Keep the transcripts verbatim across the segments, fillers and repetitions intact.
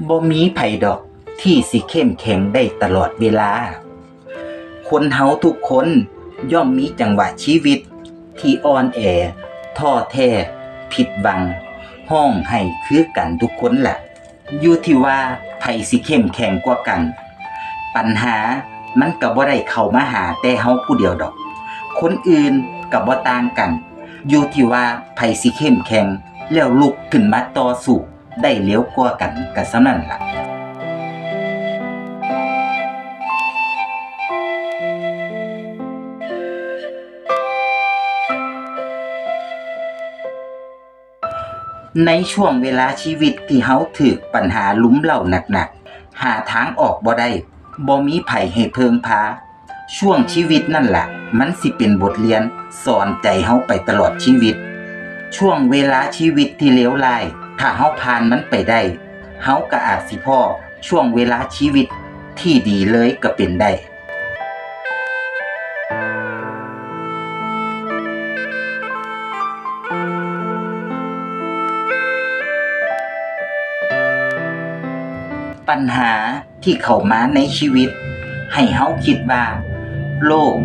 บ่มีไผดอกที่สิเข้มแข็งได้ตลอดเวลา คนเฮาทุกคนย่อมมีจังหวะชีวิตที่อ่อนแอ ท้อแท้ ผิดหวัง ร้องไห้คือกันทุกคนล่ะ อยู่ที่ว่าไผสิเข้มแข็งกว่ากัน ปัญหามันก็บ่ได้เข้ามาหาแต่เฮาผู้เดียวดอก คนอื่นก็บ่ต่างกัน อยู่ที่ว่าไผสิเข้มแข็ง แล้วลุกขึ้นมาต่อสู้ได้เร็วกว่ากัน ก็ส่ำนั้นล่ะ ในช่วงเวลาชีวิตที่เฮาถืกปัญหารุมเร้าหนักๆ หาทางออกบ่ได้ บ่มีไผให้เพิ่งพา ช่วงชีวิตนั่นล่ะ มันสิเป็นบทเรียนสอนใจเฮาไปตลอดชีวิต ช่วงเวลาชีวิตที่เลวร้าย ถ้าเฮาผ่านมันไปได้ เฮาก็อาจสิพ้อช่วงเวลาชีวิตที่ดีเลยก็เป็นได้ ปัญหาที่เข้ามาในชีวิต ให้เฮาคิดว่า โลก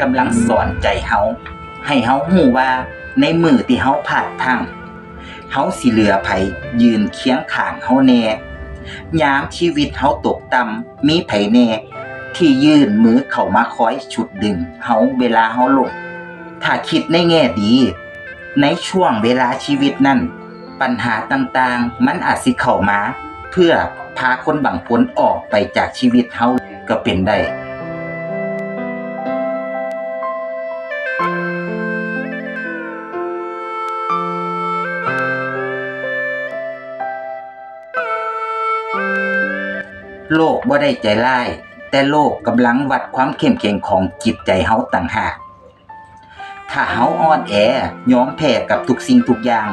กำลังสอนใจเฮา ให้เฮาฮู้ว่าในมื้อที่เฮาพลาดพลั้ง เฮาสิเหลือไผยืนเคียงข้างเฮาแน่ ยามชีวิตเฮาตกต่ำ มีไผแน่ที่ยื่นมือเข้ามาคอยฉุดดึงเฮาเวลาเฮาล้ม ถ้าคิดในแง่ดี ในช่วงเวลาชีวิตนั้น ปัญหาต่างๆ มันอาจสิเข้ามา เพื่อพาคนบางคนออกไปจากชีวิตเฮาก็เป็นได้ โลกบ่ได้ใจร้าย แต่โลกกำลังวัดความเข้มแข็งของจิตใจเฮาต่างหาก ถ้าเฮาอ่อนแอ ยอมแพ้กับทุกสิ่งทุกอย่าง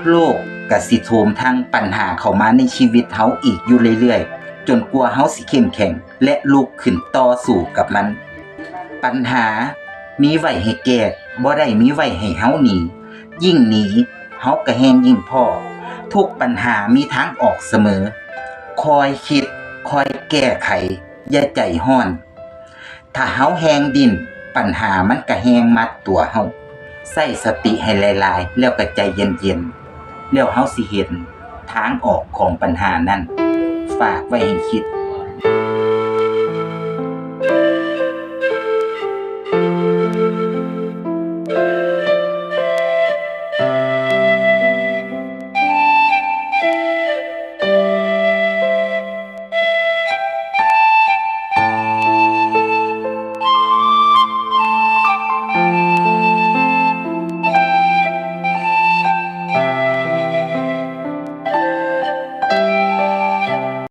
โลกก็สิโถมทั้งปัญหาเข้ามาในชีวิตเฮาอีกอยู่เรื่อยๆ จนกว่าเฮาสิเข้มแข็ง และลุกขึ้นต่อสู้กับมัน ปัญหามีไว้ให้แก้ บ่ได้มีไว้ให้เฮาหนี ยิ่งหนี เฮาก็แฮ่งยิ่งพ้อ ทุกปัญหามีทางออกเสมอ คอยคิด คอยแก้ไข อย่าใจร้อน ถ้าเฮาแฮ่งดิ้น ปัญหามันก็แฮ่งมัดตัวเฮา ใช้สติให้หลายๆ แล้วก็ใจเย็นๆ แล้วเฮาสิเห็นทางออกของปัญหานั้น ฝากไว้ให้คิด